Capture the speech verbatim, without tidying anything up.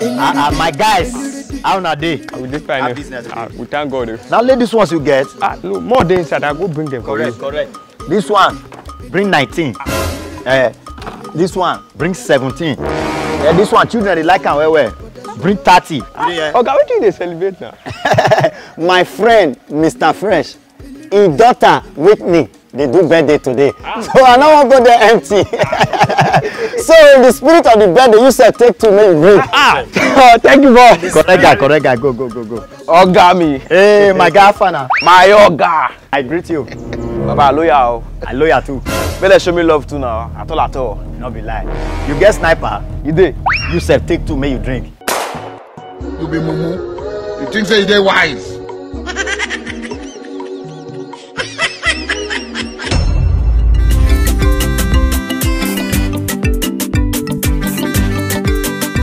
Ah, ah, my guys, how una dey? We dey fine. How business dey? Ah, we thank God. Now, ladies ones you get. Ah, no, more dey inside. I go bring them for you. Correct, correct. This one, bring nineteen. Eh, this one, bring seventeen. Eh, this one, children dey like am well well. Bring thirty. Oga, wetin you dey celebrate now? My friend, Mister Fresh, him daughter Whitney dey do birthday today. So I no wan go there empty. So in the spirit of the birthday, you sef take two make you bring. Ah, thank you, boss. Correct guy, correct guy. Go, go, go, go. Oga mi. Hey, my guy, fana. My oga. I greet you. Baba, I loyal o. I loyal too. Make dem show me love too now. At all, at all. No be lie. You get sniper? You dey. You sef take two make you drink. You be mumu. You think say you dey wise?